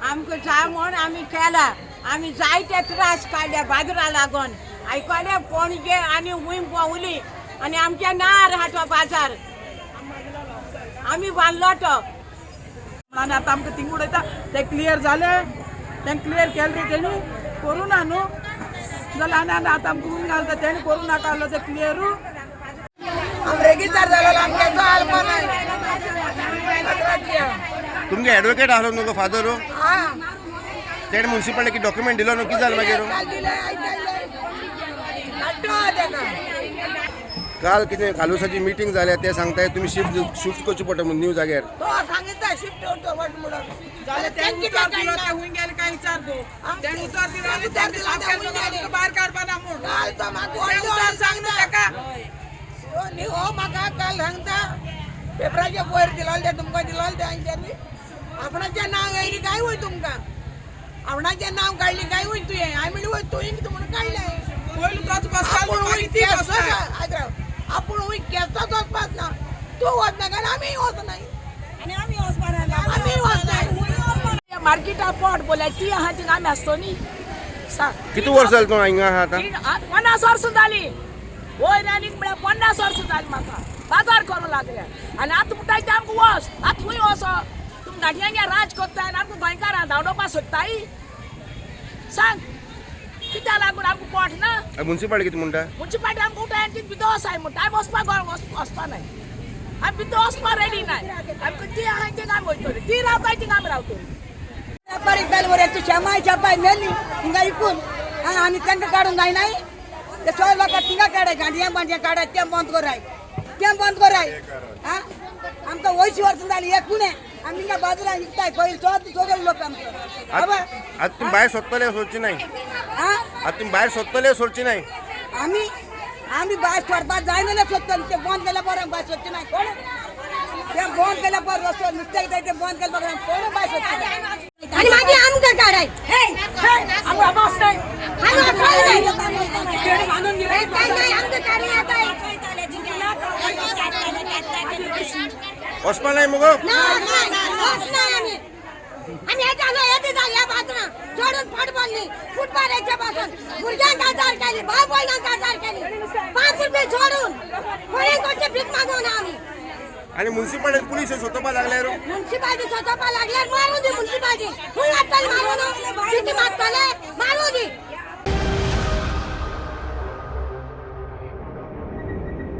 आमकां जाय म्हूण आमी केला. आमी जायते त्रास काडले बाजरा लागून. आयकले पणजे आनी हुंय भोंवली आनी आमच्या नार आहा तो बाजार आमी बांदलो तो. आनी आतां आमकां थिंग उडयता ते क्लियर जालें, तें क्लियर केलें रे तेणी करूं ना न्हू जाल्यार आनी आनी आतां आमकां हुंय घालता तेणी करूं नाका आहलो तें क्लियरू. आम रेगिस्तार जालो आमकां जाल तुमगे एडवोकेट आहलो न्हू गो फादर? तेणे म्युन्सिपालिटी डॉक्युमेंट दिलो न्हू, कितें जालें मागीर? काल कितें कालूसाची मिटींग जाल्या, ते सांगताय तुमी शिफ्ट शिफ्ट करची पडटा म्हणून न्यू जाग्यार. तो सांगितलं शिफ्ट होतो वाट म्हणून. जालें तेणी उतार दिलो ते हुंय गेले काय विचार गो. तेणी उतार दिलो आनी तेणी साफ केलें न्हू, आमकां भायर काडपा ना म्हूण. काल तो म्हाका तें उतार सांग न्हू तेका. न्ही हो म्हाका काल सांगता पेपराचे वयर दिलोले ते तुमकां दिलोले ते हांच्यानी आपणाचें नांव येयली काय वय तुमकां, आपणाचें नांव काडलें काय वय तुवें? हांवें म्हणलें वय तुवें कितें म्हणून काडलें. पयलू तोच बसतालो आपूण मागीर वयर ती बसताय. आपूण वयर केसोच वचपाच ना, तूं वचनाका आनी आमीय वचनाय, आमीय वचनाय. मार्केटा पोट बोलाय ती आहा थिंगा आमी आसतो न्ही सांग. कितू वर्स जालें तूं हिंगा आहा आतां? 50 वर्सां जालीं वयर आनी म्हळ्यार 50 वर्सां जालीं म्हाका बाजार करूं लागल्या. आनी आतां म्हणटाय ते आमकां वच, आतां खंय वचो? तुमी धाडयांगे राज करताय आनी आमकां गोंयकारां धांवडोवपा सोदताय. सांग कित्याक लागून आमकां पोट ना? म्युन्सिपालिटी कितें म्हणटा? मुन्सिपालिटी आमकां उठाय आनी ती भितर वचाय म्हणटा. आमी वचपाक गोंय वचपा नाय, आमी भितर वचपा रेडी नाय. आमकां ती आहा थिंगा आमी वयतली, ती रावताय थिंगा आमी रावतली. व्यापारी जाले बरे तूं शेमाय शेपाय मेली हिंगा इकून आनी तांकां काडूंक जायनाय. ते सगळे लोकां थिंगा काडाय, गांडयां बांडयां काडाय, तें बंद कराय, तें बंद कराय. आं आमकां 80 वर्सां जालीं एक कुणे आमी हिंगा बाजारान विकताय पयलीं सगळे लोक आमकां बाबा. आतां तुमी भायर सोदतले सोडची नाही? आं आतां तुमी भायर सोदतले सोडची नाही? आमी आमी भायर सोडपाक जायना जाल्यार सोदतले. तें बंद केल्यार बरें, भायर सोदचें ना कोण. तें बंद केल्यार बरें, रस्तो नुस्त्याक जाय तें बंद केल्यार बरें, कोण भायर सोदचें ना. आणि मागीर आमकां काडाय. आमकां बस नाय. आमकां काडून येताय. वचपा नाही मुगो? ना वचनाय आमी. आमी हे जालो हे जाल ह्या बाजरां चडून फुटबॉल न्ही फुटबॉल हेच्या पासून भुरग्यांक आजार केली, भाव भयणांक आजार केली. 5 रुपये जोडून कोणे कोणचे भीक मागोवना आमी. आनी म्युन्सिपालिटी पुलीस सोदपा लागले रो. मुन्सिपालिटी सोदपा लागल्यार मारून दी मुन्सिपालिटी. खंय वाडटली मारून? सिटी मारतले, मारून दी.